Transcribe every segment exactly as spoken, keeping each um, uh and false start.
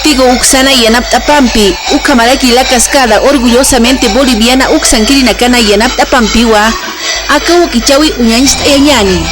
Tigo uksana yanapt'apampi, ukhamaraki La Cascada orgullosamente boliviana uksankirinakana yanapt'apampiwa, aka wakichäwi uñañcht'ayañäni.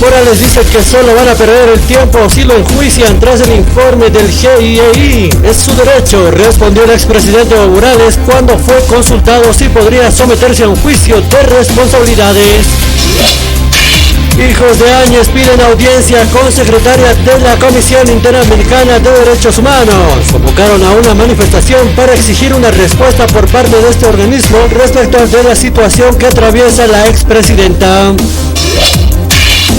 Morales dice que solo van a perder el tiempo si lo enjuician tras el informe del G I E I. Es su derecho, respondió el expresidente Evo Morales cuando fue consultado si podría someterse a un juicio de responsabilidades. Hijos de Áñez piden audiencia con secretaria de la Comisión Interamericana de Derechos Humanos. Convocaron a una manifestación para exigir una respuesta por parte de este organismo respecto de la situación que atraviesa la expresidenta.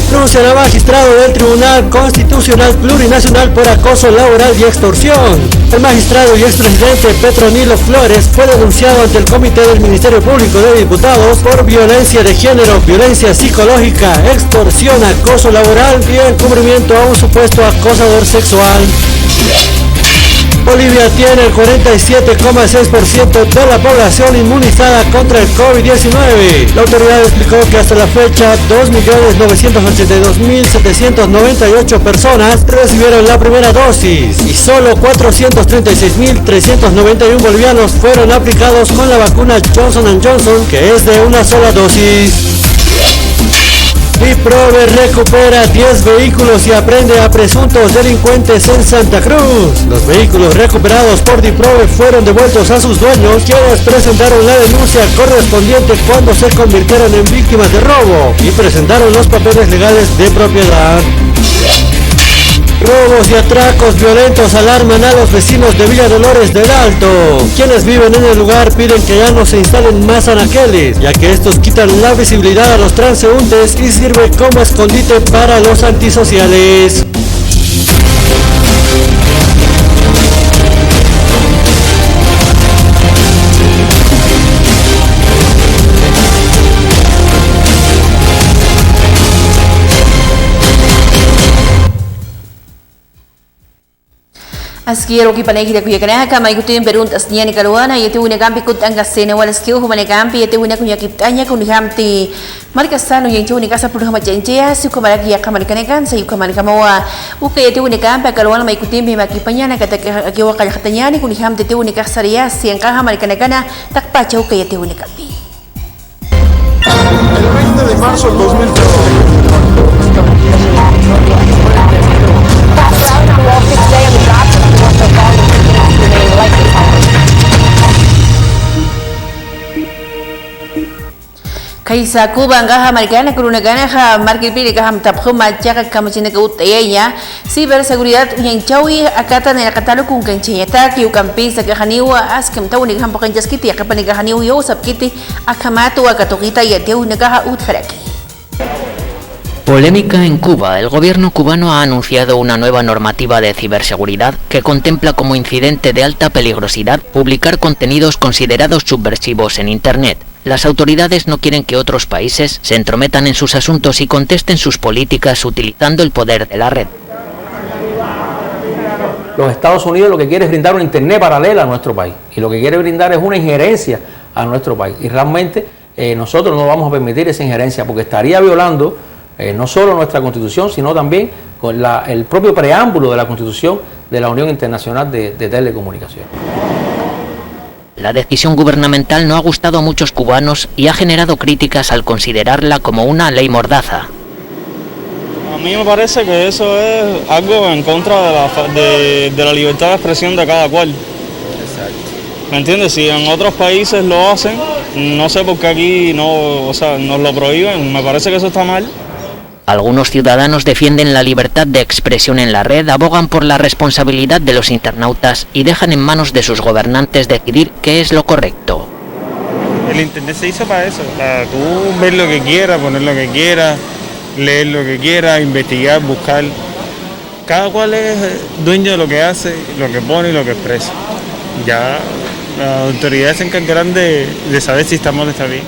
Renunciará magistrado del Tribunal Constitucional Plurinacional por acoso laboral y extorsión. El magistrado y expresidente Petronilo Flores fue denunciado ante el Comité del Ministerio Público de Diputados por violencia de género, violencia psicológica, extorsión, acoso laboral y encubrimiento a un supuesto acosador sexual. Bolivia tiene el cuarenta y siete coma seis por ciento de la población inmunizada contra el COVID diecinueve. La autoridad explicó que hasta la fecha, dos millones novecientos ochenta y dos mil setecientos noventa y ocho personas recibieron la primera dosis y solo cuatrocientos treinta y seis mil trescientos noventa y uno bolivianos fueron aplicados con la vacuna Johnson and Johnson, que es de una sola dosis. Diprove recupera diez vehículos y aprende a presuntos delincuentes en Santa Cruz. Los vehículos recuperados por Diprove fueron devueltos a sus dueños, quienes presentaron la denuncia correspondiente cuando se convirtieron en víctimas de robo y presentaron los papeles legales de propiedad. Robos y atracos violentos alarman a los vecinos de Villa Dolores del Alto. Quienes viven en el lugar piden que ya no se instalen más anaqueles, ya que estos quitan la visibilidad a los transeúntes y sirve como escondite para los antisociales. Aski, arukipanay jilakuyakanaka, maykutin preguntas ñani kaluwana, yatiwinakampi kutt'ankasina, walaskiw jumanakampi yatiwinaka kuñakipt'aña, kunjamti markastan uñañchawinakasa programa chanchaya, si ukhamaraki yaqha markanakan, say ukhamarkamawa, uka yatiwinakampi kaluwana maykutimpi makipañanakataki, akiwa qallqatañani, kunjamti yatiwinakasariyasi, anqaxa markanakana, taqpacha uka yatiwinakampi. El veinte de marzo del dos mil trece. Khaysa Cuba anqaxa markana kurunakanaxa markirpirikaxam tapxuma chaqa kamachinaka utt'ayaña, ciberseguridad uñañchawi akata niraqatalu kunkanchañataki, ukampisa kaxaniwa askam tawinikaxam puqanchaskiti, yaqapanikaxaniw yawsapkiti, akhamatu aka tuqita yatiwinakaxa utjaraki. Polémica en Cuba. El gobierno cubano ha anunciado una nueva normativa de ciberseguridad que contempla como incidente de alta peligrosidad publicar contenidos considerados subversivos en Internet. Las autoridades no quieren que otros países se entrometan en sus asuntos y contesten sus políticas utilizando el poder de la red. Los Estados Unidos lo que quiere es brindar una Internet paralela a nuestro país. Y lo que quiere brindar es una injerencia a nuestro país. Y realmente, eh, nosotros no vamos a permitir esa injerencia porque estaría violando, eh, no solo nuestra Constitución, sino también con la, el propio preámbulo de la Constitución de la Unión Internacional de, de Telecomunicaciones. La decisión gubernamental no ha gustado a muchos cubanos y ha generado críticas al considerarla como una ley mordaza. A mí me parece que eso es algo en contra de la fa-, de, de la libertad de expresión de cada cual. Exacto. ¿Me entiendes? Si en otros países lo hacen, no sé por qué aquí no, o sea, nos lo prohíben. Me parece que eso está mal. Algunos ciudadanos defienden la libertad de expresión en la red, abogan por la responsabilidad de los internautas y dejan en manos de sus gobernantes decidir qué es lo correcto. El internet se hizo para eso, para tú ver lo que quieras, poner lo que quieras, leer lo que quieras, investigar, buscar. Cada cual es, eh, dueño de lo que hace, lo que pone y lo que expresa. Ya las autoridades se encargarán de, de saber si está mal o está bien.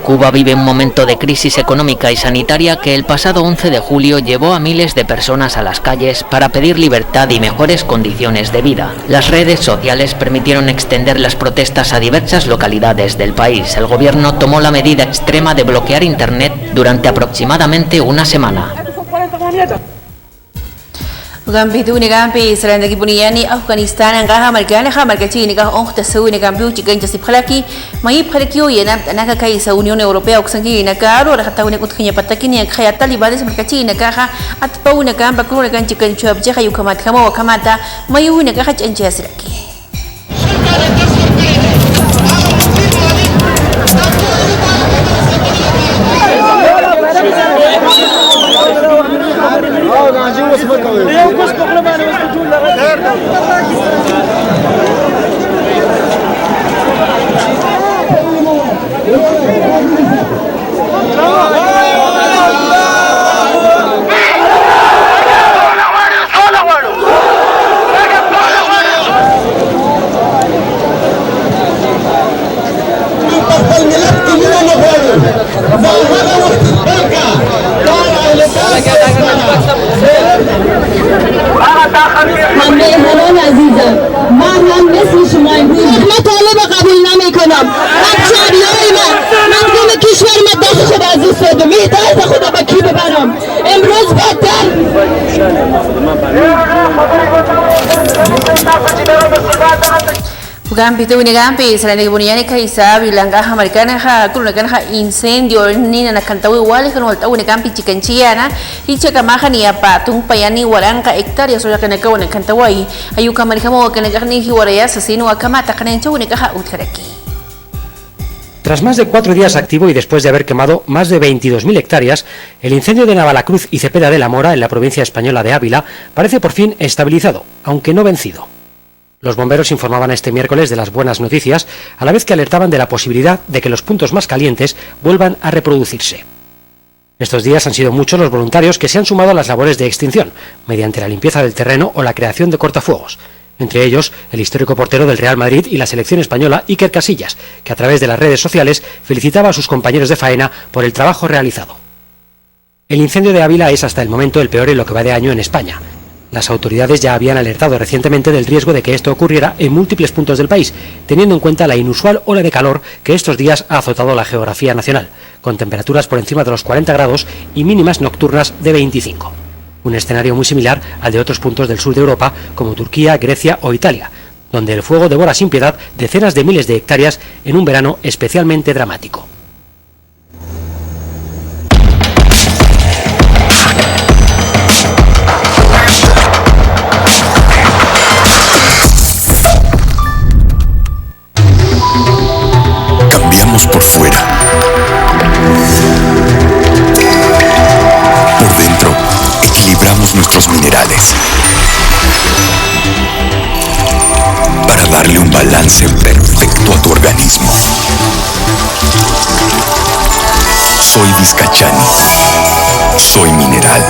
Cuba vive un momento de crisis económica y sanitaria que el pasado once de julio llevó a miles de personas a las calles para pedir libertad y mejores condiciones de vida. Las redes sociales permitieron extender las protestas a diversas localidades del país. El gobierno tomó la medida extrema de bloquear Internet durante aproximadamente una semana. Ukampi tuwinkampi sarantakipuniyani Afganistán anqaxa markanxa markachirinakax unxtasawinkampiw chikanchasipxaraki, mayipxarakiw yanapt'anaka kaysa Unión Europea uksankirinakaru, arxatawinaka utjañapatakini akxaya talibanes markachirinakaxa atpawinakampa kurunakan chikanchawapchixa, ukhamatjamaw akhamata mayuwinakaxa ch'anchasiraki. همه همه عزیزم، من هم مثل شما امروز ما طالب قبول نمی‌کنم. من شهریار، من مردم کشور، من دست خود از دست دادم. این دست خود به کی ببرم؟ امروز بدتر. Ukampi tuwinkampi sarantakipuniyani kaysa Ávila anqaxa markanxa kurunakanxa incendio ninanakantawi wali jan walt'awinakampi chikanchiyana, jichhakamaxa niyapa tumpayani waranqa hectáreas uraqinakaw nakantawayi. Jay ukhamarjamaw akanakax niy jiwarayasa sino akhamata qhananchawinakaxa utjaraki. Tras más de cuatro días activo y después de haber quemado más de veintidós mil hectáreas, el incendio de Navalacruz y Cepeda de la Mora, en la provincia española de Ávila, parece por fin estabilizado, aunque no vencido. Los bomberos informaban este miércoles de las buenas noticias, a la vez que alertaban de la posibilidad de que los puntos más calientes vuelvan a reproducirse. Estos días han sido muchos los voluntarios que se han sumado a las labores de extinción, mediante la limpieza del terreno o la creación de cortafuegos. Entre ellos, el histórico portero del Real Madrid y la selección española, Iker Casillas, que a través de las redes sociales felicitaba a sus compañeros de faena por el trabajo realizado. El incendio de Ávila es hasta el momento el peor en lo que va de año en España. Las autoridades ya habían alertado recientemente del riesgo de que esto ocurriera en múltiples puntos del país, teniendo en cuenta la inusual ola de calor que estos días ha azotado la geografía nacional, con temperaturas por encima de los cuarenta grados y mínimas nocturnas de veinticinco. Un escenario muy similar al de otros puntos del sur de Europa, como Turquía, Grecia o Italia, donde el fuego devora sin piedad decenas de miles de hectáreas en un verano especialmente dramático. Cambiamos por fuera. Por dentro, equilibramos nuestros minerales para darle un balance perfecto a tu organismo. Soy Vizcachani. Soy mineral.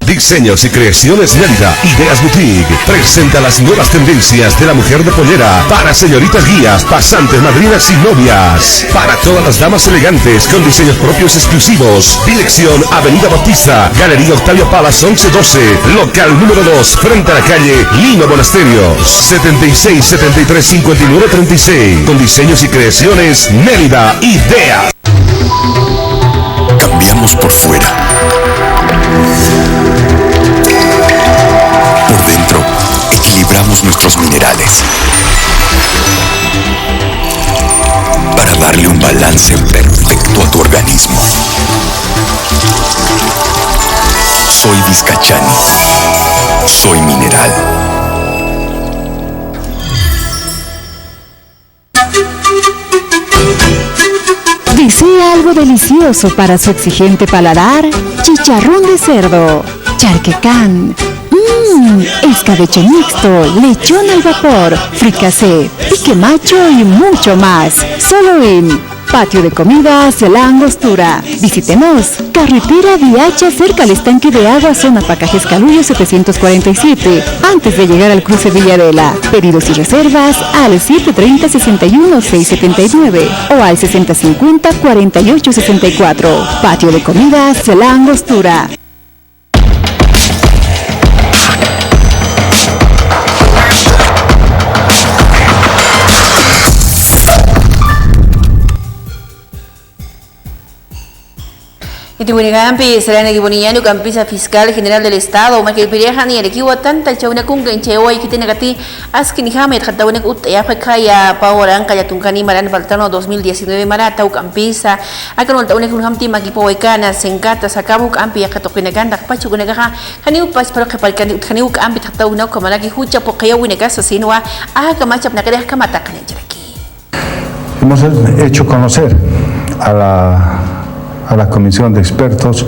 Diseños y creaciones Mérida, Ideas Boutique, presenta las nuevas tendencias de la mujer de pollera para señoritas guías, pasantes, madrinas y novias. Para todas las damas elegantes con diseños propios exclusivos. Dirección Avenida Baptista, Galería Octavio Palas once doce, local número dos, frente a la calle Lino Monasterio. Setenta y seis, setenta y tres, cincuenta y nueve, treinta y seis. Con diseños y creaciones Mérida, Ideas. Cambiamos por fuera. Por dentro, minerales para darle un balance perfecto a tu organismo. Soy Vizcachani. Soy mineral. ¿Desea algo delicioso para su exigente paladar? Chicharrón de cerdo, charquecán, mmm, escabeche mixto, lechón al vapor, fricasé, pique macho y mucho más. Solo en Patio de Comidas La Angostura. Visítenos. Carretera Viacha, cerca al estanque de agua, zona Pacajes Caluyo setecientos cuarenta y siete, antes de llegar al cruce Villadela. Pedidos y reservas al siete treinta, sesenta y uno, seis setenta y nueve o al sesenta cincuenta, cuarenta y ocho sesenta y cuatro. Patio de Comidas La Angostura. Khitinakakampi saranakipuniñäni ukampisa fiscal general del estado, markirpirixa niyarakïwa tantachawinaka kunkanchayaway khitinakati askinjama yatxatäwinaka utt'ayapxi khaya pä waranqa llätunkan maran faltano dos mil diecinueve marata ukampisa, akan walt'äwinaka kunjamti makipawaykana, senkata, sakaba ukampi yaqha tuqinakan, taqpach ukanakaxa janiw pachparu qhiparkani, janiw ukampi yatxatäwinaka ukhamaraki jucha phuqhiyäwinaka sasinwa, aka machapnakirix kamataqañancharaki. Hemos hecho conocer a la, a la comisión de expertos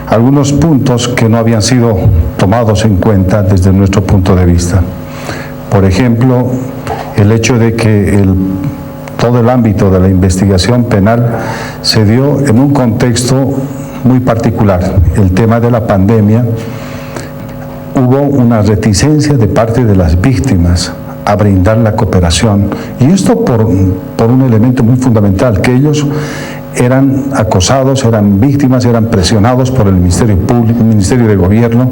algunos puntos que no habían sido tomados en cuenta desde nuestro punto de vista. Por ejemplo, el hecho de que el, todo el ámbito de la investigación penal se dio en un contexto muy particular, el tema de la pandemia. Hubo una reticencia de parte de las víctimas a brindar la cooperación. Y esto por, por un elemento muy fundamental, que ellos eran acosados, eran víctimas, eran presionados por el Ministerio Público, Ministerio de Gobierno,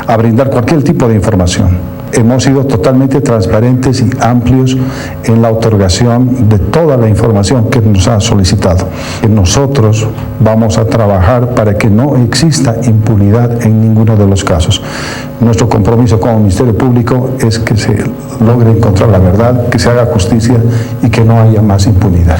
a brindar cualquier tipo de información. Hemos sido totalmente transparentes y amplios en la otorgación de toda la información que nos ha solicitado. Nosotros vamos a trabajar para que no exista impunidad en ninguno de los casos. Nuestro compromiso como Ministerio Público es que se logre encontrar la verdad, que se haga justicia y que no haya más impunidad.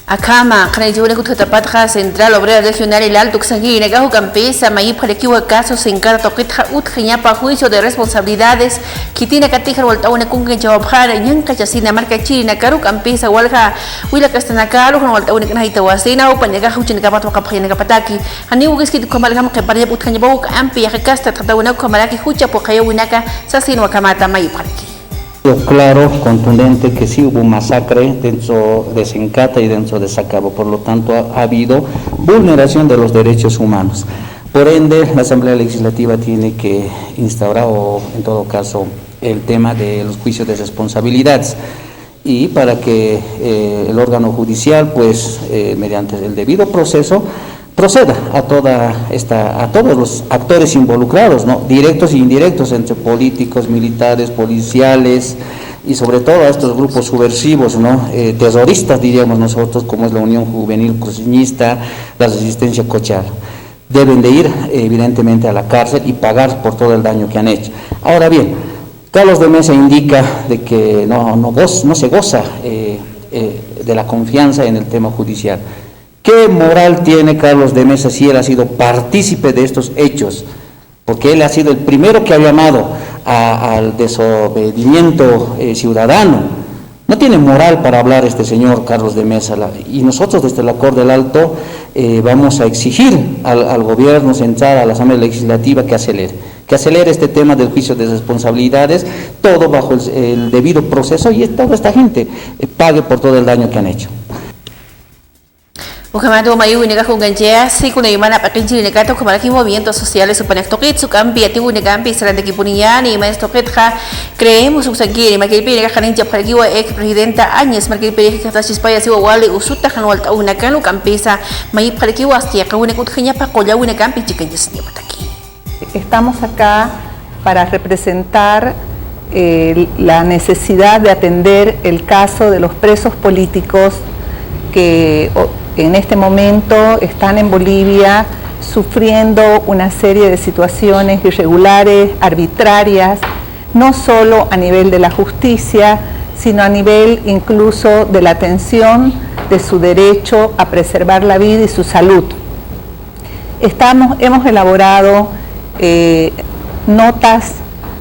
Akhama qhanañchawinak utjatapatxa Central Obrera Regional El Alto uksankirinakax ukampisa mayipxarakiwa caso senkata tuqitxa utjañapa juicio de responsabilidades, khitinakatix jan walt'äwinak kunkanchawapxäna ñanqhachasina markachirinakaru ukampisa walja wila castanakaru jan walt'äwinak jaytawasina, jupanakax juchanakamat waqapxañanakapataki. Janiw ukaskit ukhamarjam qhiparñap utjañapa ukampi yaqha casta yatxatäwinaka ukhamaraki jucha phuqhiyäwinaka sasinwa ukhamata mayipxaraki. Claro, contundente que sí hubo masacre dentro de Sencata y dentro de Sacaba. Por lo tanto, ha, ha habido vulneración de los derechos humanos. Por ende, la Asamblea Legislativa tiene que instaurar, o en todo caso, el tema de los juicios de responsabilidades. Y para que, eh, el órgano judicial, pues, eh, mediante el debido proceso, proceda a toda esta, a todos los actores involucrados, ¿no? Directos e indirectos, entre políticos, militares, policiales y sobre todo a estos grupos subversivos, ¿no? Eh, terroristas, diríamos nosotros, como es la Unión Juvenil Cruceñista, la Resistencia Cochal. Deben de ir, evidentemente, a la cárcel y pagar por todo el daño que han hecho. Ahora bien, Carlos de Mesa indica de que no, no goz-, no se goza, eh, eh, de la confianza en el tema judicial. ¿Qué moral tiene Carlos de Mesa si él ha sido partícipe de estos hechos? Porque él ha sido el primero que ha llamado a, al desobedimiento, eh, ciudadano. No tiene moral para hablar este señor Carlos de Mesa. La, y nosotros desde la Cor del Alto, eh, vamos a exigir al, al gobierno central, a la Asamblea Legislativa, que acelere, que acelere este tema del juicio de responsabilidades, todo bajo el, el debido proceso y toda esta gente, eh, pague por todo el daño que han hecho. Ukhamat umayiwinakax kunkanchaya, si kuna imana p'aqinchirinakata, ukhamaraki movimientos sociales jupanak tuqit, ukampi yatiwinakampi sarantakipuniñäni, imanis tuqitxa, creemos uksankiri, markirpirinakax qhanañchapxarakiwa ex presidenta Áñez, markirpirix kixtachispaya siwa wali usuta jan walt'äwinakan, ukampisa mayipxarakiwa, asti yaqhawinaka utjañapa qullawinakampi chikanchasiñapataki. Estamos acá para representar, eh, la necesidad de atender el caso de los presos políticos que, o, en este momento están en Bolivia sufriendo una serie de situaciones irregulares, arbitrarias, no solo a nivel de la justicia, sino a nivel incluso de la atención de su derecho a preservar la vida y su salud. Estamos, hemos elaborado, eh, notas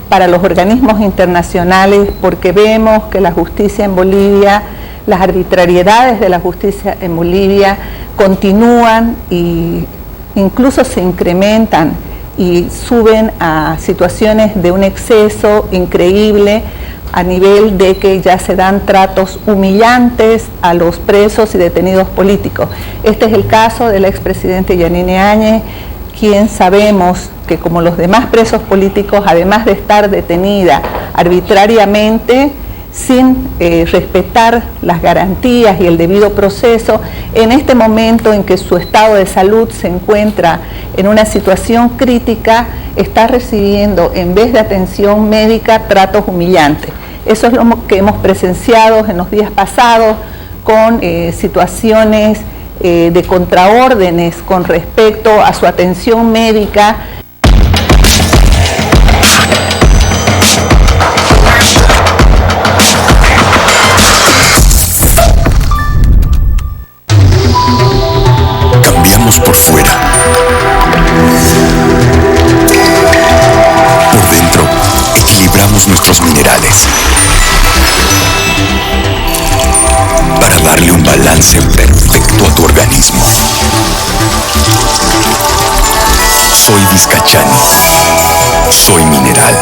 para los organismos internacionales porque vemos que la justicia en Bolivia, las arbitrariedades de la justicia en Bolivia continúan y incluso se incrementan y suben a situaciones de un exceso increíble a nivel de que ya se dan tratos humillantes a los presos y detenidos políticos. Este es el caso del expresidente Yanine Áñez, quien sabemos que, como los demás presos políticos, además de estar detenida arbitrariamente, sin, eh, respetar las garantías y el debido proceso, en este momento en que su estado de salud se encuentra en una situación crítica, está recibiendo, en vez de atención médica, tratos humillantes. Eso es lo mo-, que hemos presenciado en los días pasados con, eh, situaciones, eh, de contraórdenes con respecto a su atención médica. Cambiamos por fuera. Por dentro, equilibramos nuestros minerales para darle un balance perfecto a tu organismo. Soy Vizcachano. Soy Mineral.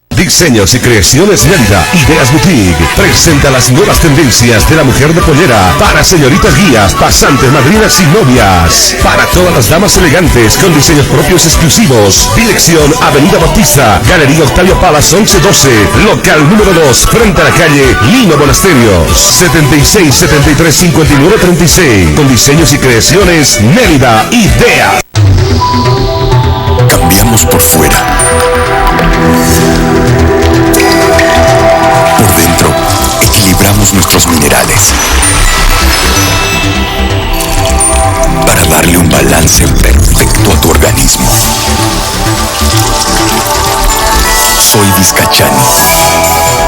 Diseños y creaciones Mérida, Ideas Boutique, presenta las nuevas tendencias de la mujer de pollera para señoritas guías, pasantes, madrinas y novias. Para todas las damas elegantes con diseños propios exclusivos. Dirección Avenida Baptista, Galería Octavio Palas once doce, local número dos, frente a la calle Lino Monasterio. Setenta y seis, setenta y tres, cincuenta y nueve, treinta y seis. Con diseños y creaciones Mérida, Ideas. Cambiamos por fuera. Por dentro, equilibramos nuestros minerales para darle un balance perfecto a tu organismo. Soy Vizcachano.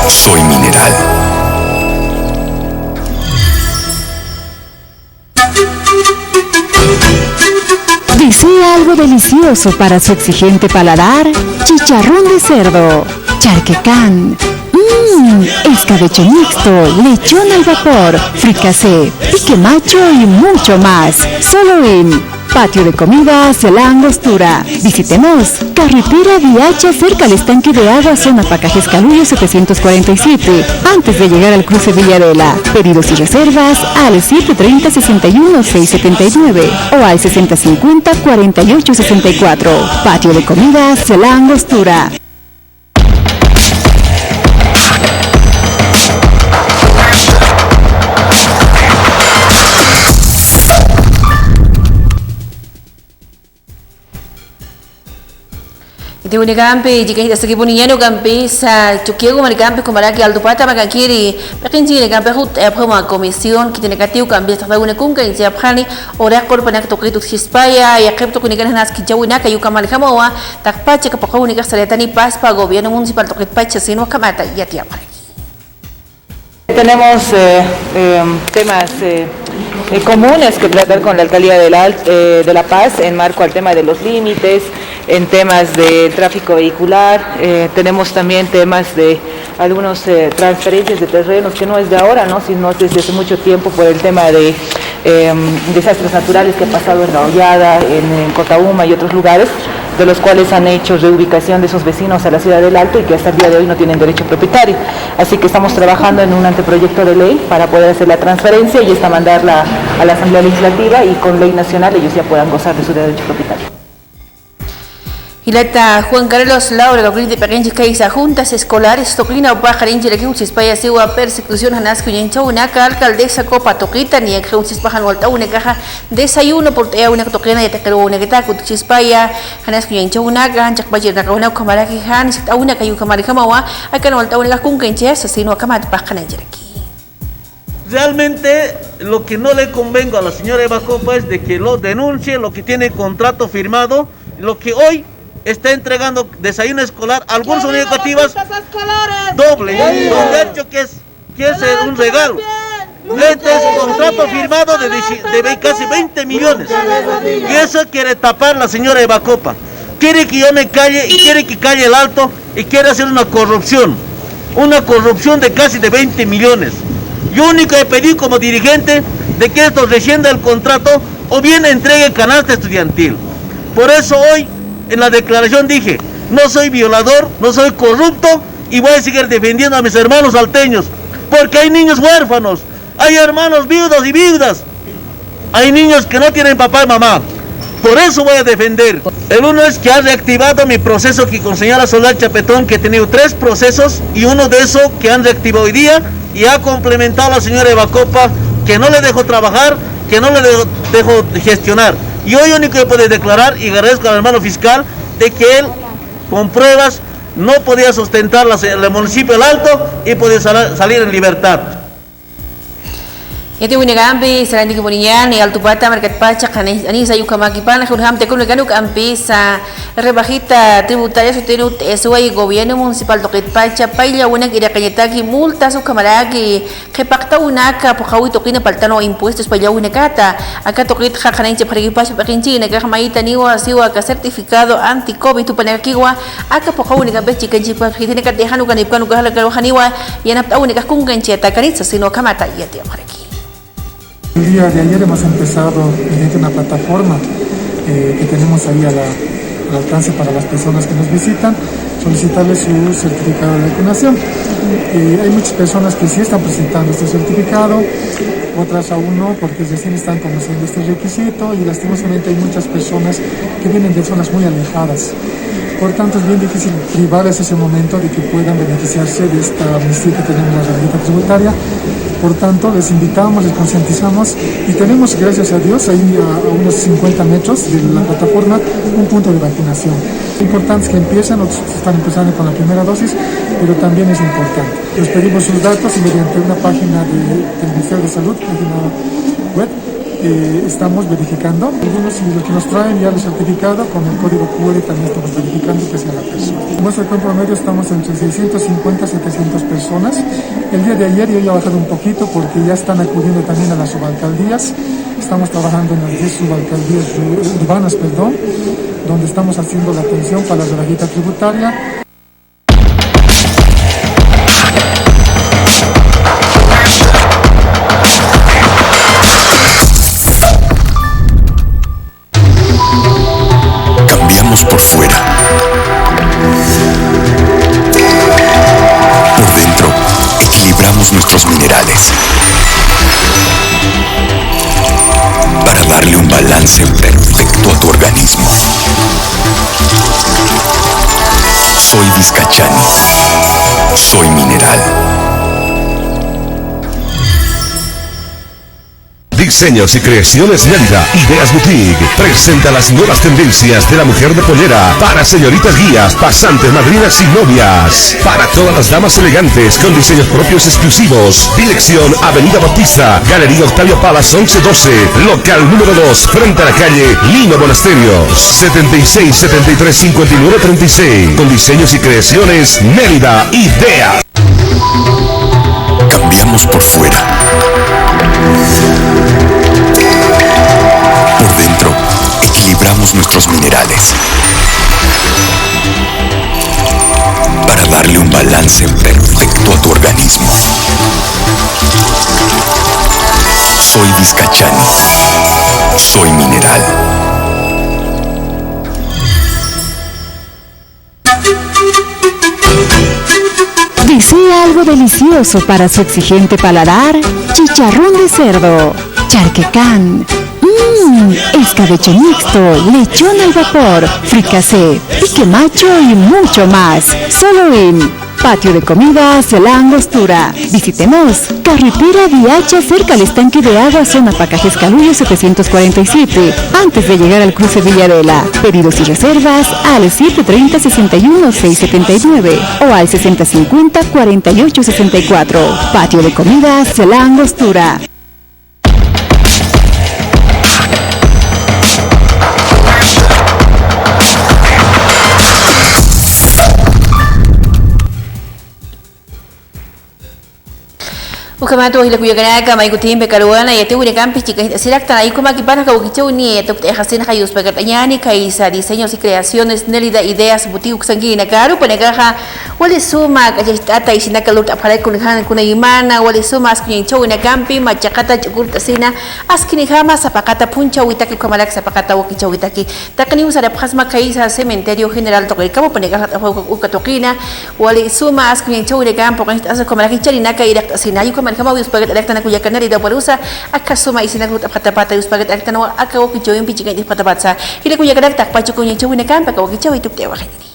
Soy Mineral. ¿Desea algo delicioso para su exigente paladar? Chicharrón de cerdo, charquecán, mmm, escabeche mixto, lechón al vapor, fricasé, pique macho y mucho más. Solo en Patio de Comidas La Angostura. Visítenos. Carretera Viacha, cerca al estanque de agua, zona Pacajes Caluyo setecientos cuarenta y siete, antes de llegar al cruce Villavela. Pedidos y reservas al siete treinta, sesenta y uno, seis setenta y nueve o al sesenta cincuenta, cuarenta y ocho sesenta y cuatro. Patio de Comidas La Angostura. Khitinakakampi, chiqañchastakipuni ñan ukampisa, Chukiyawu markampi, ukhamarak Altupata markankiri, p'iqinchinakampi jut'apxama comisión, khitinakatiw ukampisa taqtawina kunkanchapxani, uraq urpanak tuqit utjchispaya, yaqhip tuqinikan janas kinchawinaka, ukhamarakamawa, taqpachak phuqhawinakax sarayatani paspa gobierno municipal tuqitpacha, sino ukhamata yatiyapxani. Tenemos, eh, eh, temas, eh, eh, comunes que tratar con la alcaldía de la Al-, eh, de La Paz en marco al tema de los límites, en temas de tráfico vehicular. Eh, tenemos también temas de algunos, eh, transferencias de terrenos, que no es de ahora, ¿no? Sino desde hace mucho tiempo por el tema de, eh, desastres naturales que ha pasado en La Hoyada, en, en Cotauma y otros lugares, de los cuales han hecho reubicación de esos vecinos a la ciudad del Alto y que hasta el día de hoy no tienen derecho propietario. Así que estamos trabajando en un anteproyecto de ley para poder hacer la transferencia y esta mandarla a la Asamblea Legislativa y con ley nacional ellos ya puedan gozar de su derecho propietario. Jilata Juan Carlos Laura, kawkïriti p'iqinchik kaysa juntas escolares tuqina upax janinchirakiw utjchispaya siwa persecución janas uñañchawinaka alcaldesa Copa tuqita, niyakxa utjchispaxa jan walt'awinakaxa desayuno purt'ayawinaka tuqina yatiqirwawinakataku utjchispaya, janas uñañchawinaka, jan chiqpach irnaqawinaka ukhamaraki jan sikt'awinaka, ukhamarakamawa akan walt'awinakax kunkanchasa, sino ukhamat paqananchiraki. Realmente lo que no le convengo a la señora Eva Copa es de que lo denuncie lo que tiene contrato firmado Lo que hoy está entregando desayuno escolar, algunas unidades educativas doble, donde ha dicho que es, que es, eh, un regalo. Este es un contrato firmado de, dieci- de ve- casi veinte millones. Y eso quiere tapar la señora Evacopa. Quiere que yo me calle y quiere que calle el Alto y quiere hacer una corrupción. Una corrupción de casi de veinte millones. Yo único he pedido como dirigente de que esto rescinda el contrato o bien entregue canasta estudiantil. Por eso hoy en la declaración dije, no soy violador, no soy corrupto y voy a seguir defendiendo a mis hermanos salteños, porque hay niños huérfanos, hay hermanos viudos y viudas, hay niños que no tienen papá y mamá. Por eso voy a defender. El uno es que ha reactivado mi proceso que con señora Soledad Chapetón, que he tenido tres procesos y uno de esos que han reactivado hoy día y ha complementado a la señora Evacopa, que no le dejó trabajar, que no le dejó, dejó gestionar. Y hoy único que puedo declarar, y agradezco al hermano fiscal, de que él, con pruebas, no podía sustentar la, el municipio del Alto y podía sal- salir en libertad. Yatiwinak'ampi, sarantikipuniyani, Altupata markatpacha, qhanis, anisa yukhamakipana, jurjamte kunakanukampisa, rebajita tributaria sutinut, esway gobierno municipal tuqitpacha, payllawinaka iraqañataki, multas ukhamaraki, qhipaqtawinaka, phuqhawi tuqina paltano impuestos payllawinakata, aka tuqitxa qhanañchapxarikipach p'iqinchina, kax mayitaniwa, siwa aka certificado anti-covid tupanakakiwa, aka phuqhawinakampix chikanchikpapxitinaka dejanukanipkanukaxlakaruxaniwa, yanapt'awinakax kunkanchiyatakanitsa, sino ukhamata yatiyapxaraki. El día de ayer hemos empezado mediante una plataforma, eh, que tenemos ahí a la, al alcance para las personas que nos visitan, solicitarles su certificado de vacunación. Eh, hay muchas personas que sí están presentando este certificado, otras aún no, porque recién están conociendo este requisito y lastimosamente hay muchas personas que vienen de zonas muy alejadas. Por tanto, es bien difícil privarles ese momento de que puedan beneficiarse de esta amnistía que tenemos en la herramienta tributaria. Por tanto, les invitamos, les concientizamos y tenemos, gracias a Dios, ahí a, a unos cincuenta metros de la plataforma, un punto de vacunación. Lo importante es que empiecen, otros están empezando con la primera dosis, pero también es importante. Les pedimos sus datos y mediante una página de, del Ministerio de Salud, página web, eh, estamos verificando. Algunos de los que nos traen ya el certificado con el código Q R también estamos verificando que sea la persona. Muestra que en promedio estamos entre seiscientos cincuenta a setecientos personas. El día de ayer ya ha bajado un poquito porque ya están acudiendo también a las subalcaldías. Estamos trabajando en las diez subalcaldías ur- urbanas, perdón, donde estamos haciendo la atención para la rebajita tributaria. Cambiamos por fuera. Por dentro, equilibramos nuestros minerales. Para darle un balance perfecto a tu organismo. Soy Vizcachani. Soy mineral. Diseños y creaciones Mérida, Ideas Boutique, presenta las nuevas tendencias de la mujer de polera para señoritas guías, pasantes, madrinas y novias. Para todas las damas elegantes con diseños propios exclusivos. Dirección Avenida Baptista, Galería Octavio Palas once doce, local número dos, frente a la calle Lino Monasterio. Setenta y seis, setenta y tres, cincuenta y nueve, treinta y seis. Con diseños y creaciones Mérida, Ideas. Cambiamos por fuera. Por dentro, equilibramos nuestros minerales. Para darle un balance perfecto a tu organismo. Soy Vizcachani. Soy mineral. ¿Desea algo delicioso para su exigente paladar? Chicharrón de cerdo, charquecán, mmm, escabeche mixto, lechón al vapor, fricasé, pique macho y mucho más. Solo en Patio de Comidas La Angostura. Visítenos. Carretera Viacha, cerca al estanque de agua, zona Pacajes Caluyo setecientos cuarenta y siete, antes de llegar al cruce Villadela. Pedidos y reservas al siete treinta, sesenta y uno, seis setenta y nueve o al sesenta cincuenta, cuarenta y ocho sesenta y cuatro. Patio de Comidas La Angostura. Ukhamat jilat kullakanaka, maykutimpi karuwana yatiwinakampi chikañt'asiraktan, ukhamäkipana aka wakichäwini tukt'ayxasina, yuspagart'añäni khaysa Diseños y Creaciones Nélida Ideas Boutique uksankirinakaru, jupanakaxa wali suma k'achacht'ata isinaka lurt'apxaraki kunjämana, wali suma as kuñanchäwinakampi machaqata ch'ukurt'asina, askinijama sapaqata phunchhäwitaki, ukhamarak sapaqata wakichäwitaki. Taqiniw sarapxasma khaysa Cementerio General tuqirkam, jupanakax uka tuqina, wali suma as kuñanchäwinakampi puqincht'asa, ukhamaraki chaninaka iraqt'asina, ukhamarjama yuspagart'araktan kullakanaka, aka suma isinak lurt'apxatapata yuspagart'araktan, aka wakichäwimpi chikañt'apxatapatsa. Jilat kullakanaka, taqpacha kuñanchäwinakampi aka wakichäwi tukt'ayxasini.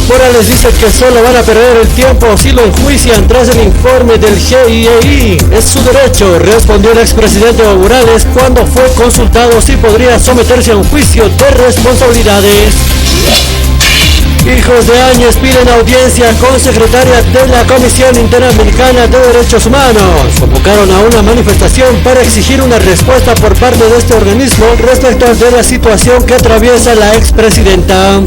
Morales dice que solo van a perder el tiempo si lo enjuician tras el informe del G I E I. Es su derecho, respondió el expresidente Evo Morales cuando fue consultado si podría someterse a un juicio de responsabilidades. Hijos de Áñez piden audiencia con secretaria de la Comisión Interamericana de Derechos Humanos. Convocaron a una manifestación para exigir una respuesta por parte de este organismo respecto de la situación que atraviesa la expresidenta.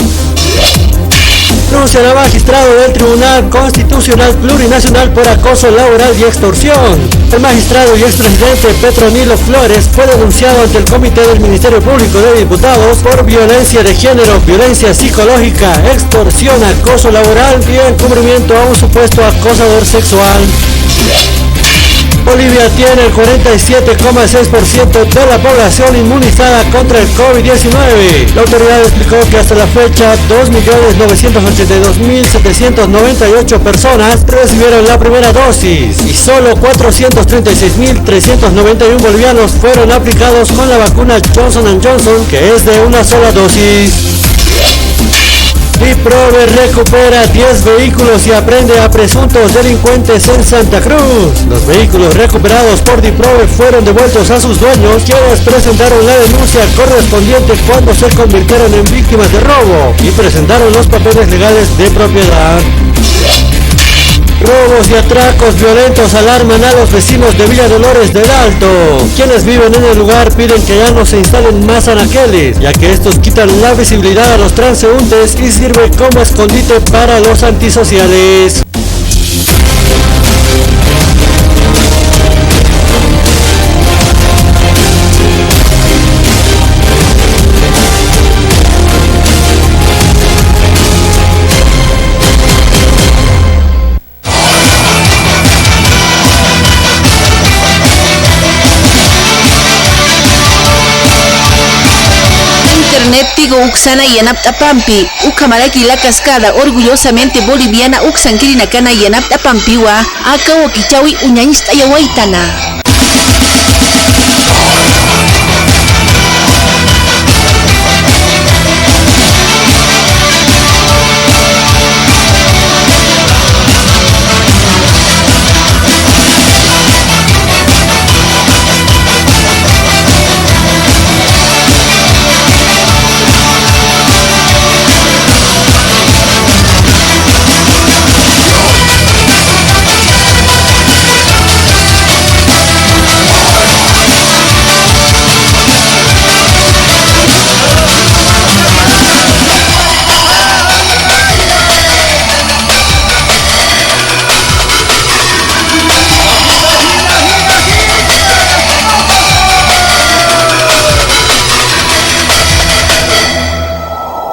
Renunciará magistrado del Tribunal Constitucional Plurinacional por acoso laboral y extorsión. El magistrado y expresidente Petronilo Flores fue denunciado ante el Comité del Ministerio Público de Diputados por violencia de género, violencia psicológica, extorsión, acoso laboral y encubrimiento a un supuesto acosador sexual. Bolivia tiene el cuarenta y siete coma seis por ciento de la población inmunizada contra el COVID diecinueve. La autoridad explicó que hasta la fecha, dos millones novecientos ochenta y dos mil setecientos noventa y ocho personas recibieron la primera dosis y solo cuatrocientos treinta y seis mil trescientos noventa y uno bolivianos fueron aplicados con la vacuna Johnson and Johnson, que es de una sola dosis. DIPROVE recupera diez vehículos y aprende a presuntos delincuentes en Santa Cruz. Los vehículos recuperados por DIPROVE fueron devueltos a sus dueños, quienes presentaron la denuncia correspondiente cuando se convirtieron en víctimas de robo y presentaron los papeles legales de propiedad. Robos y atracos violentos alarman a los vecinos de Villa Dolores del Alto. Quienes viven en el lugar piden que ya no se instalen más anaqueles, ya que estos quitan la visibilidad a los transeúntes y sirve como escondite para los antisociales. Internet Tigo uksana yanapt'apampi, ukhamaraki La Cascada orgullosamente boliviana uksankirinakana yanapt'apampiwa, aka wakichäwi uñañcht'ayawaytana.